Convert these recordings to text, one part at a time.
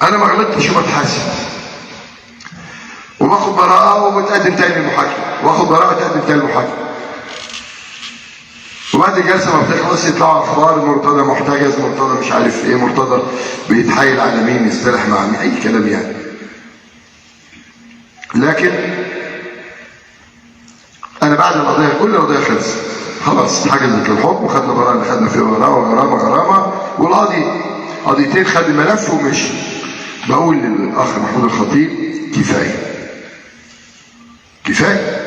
انا ما غلطتش وبتحاسب وباخد براءه وبتقدم تاني للمحاكمه، واخد براءه وتقدم تاني للمحاكمه. وبعد الجلسة ما بتخلص يطلعوا اخبار مرتضى محتجز، مرتضى مش عارف ايه، مرتضى بيتحايل على مين، يصطلح مع مين، اي كلام يعني. لكن انا بعد القضية، كل القضية خلصت خلاص، اتحجزت للحكم وخدنا براءه اللي خدنا فيه براءه وغرامه غرامة، والقاضي قضيتين خد الملف ومشي. بقول للاخ محمود الخطيب كفاية كفاية.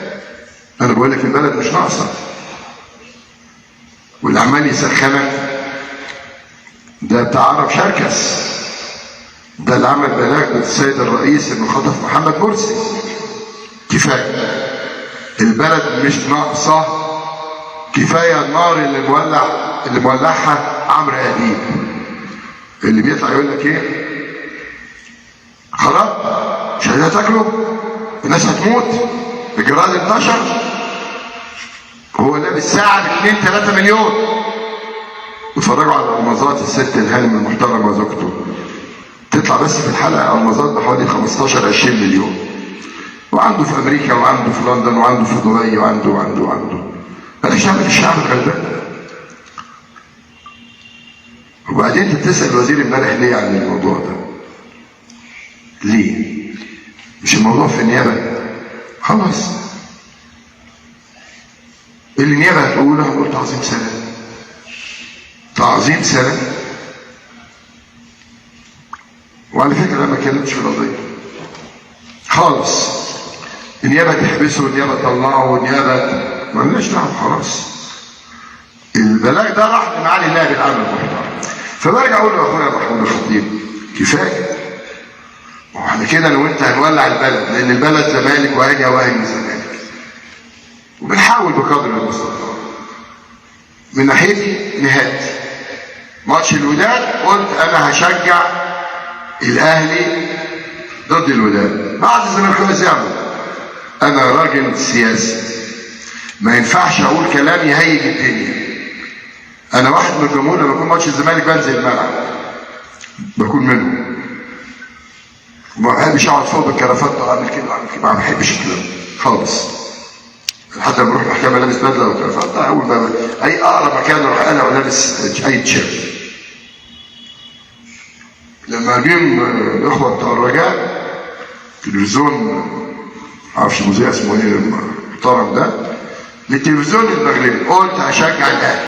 انا بقول لك البلد مش ناقصه، واللي عمال يسخنك ده بتاع عرب شركس، ده اللي عمل بلاغ بالسيد الرئيس انه خطف محمد مرسي. كفاية، البلد مش ناقصه. كفاية النار اللي مولع، اللي مولعها عمرو اديب، اللي بيطلع يقول لك ايه؟ خلاص مش عايزين تاكلوا، الناس هتموت، الجراد انتشر. هو لابس ساعة ب 2 3 مليون. اتفرجوا على المظات الست الهانم المحترمة زوجته تطلع بس في الحلقة المظات بحوالي 15 20 مليون، وعنده في امريكا وعنده في لندن وعنده في دبي وعنده وعنده وعنده. بلاش تعمل الشعب الغلبان. وبعدين انت بتسال الوزير امبارح ليه عن الموضوع ده؟ ليه؟ مش الموضوع في النيابة؟ خلاص، اللي النيابة هتقوله هنقول تعظيم سلام، تعظيم سلام. وعلى فكرة انا ما اتكلمتش في القضية خالص. النيابة تحبسه والنيابه تطلعه والنيابه ما لناش دعوه، خلاص. البلاغ ده راح لمعالي النائب العام المحترم. فبرجع اقول لاخويا محمود الخطيب كفاية، واحنا كده انا وانت هنولع البلد، لان البلد زمالك واهلي واهلي زمالك، وبنحاول بقدر المستطاع. من ناحيتي نهائي ماتش الوداد قلت انا هشجع الاهلي ضد الوداد. بعض الزملكاويه زعلوا. انا راجل سياسي، ما ينفعش اقول كلام يهيج الدنيا. انا واحد من الجمهور، لما يكون ماتش الزمالك بنزل الملعب بكون منهم، وما بحبش اقعد فوق بالكرافات واعمل كده واعمل كده، ما بحبش الكلام خالص. حتى لما بروح المحكمة لابس بدله وكرافات، اول ما اي اقرب مكان اروح انا ولابس اي تيشيرت. لما جم الاخوة بتوع الرجاء تلفزيون، ما اعرفش المذيع اسمه ايه المحترم ده، للتلفزيون المغربي، قلت هشجع الاهلي.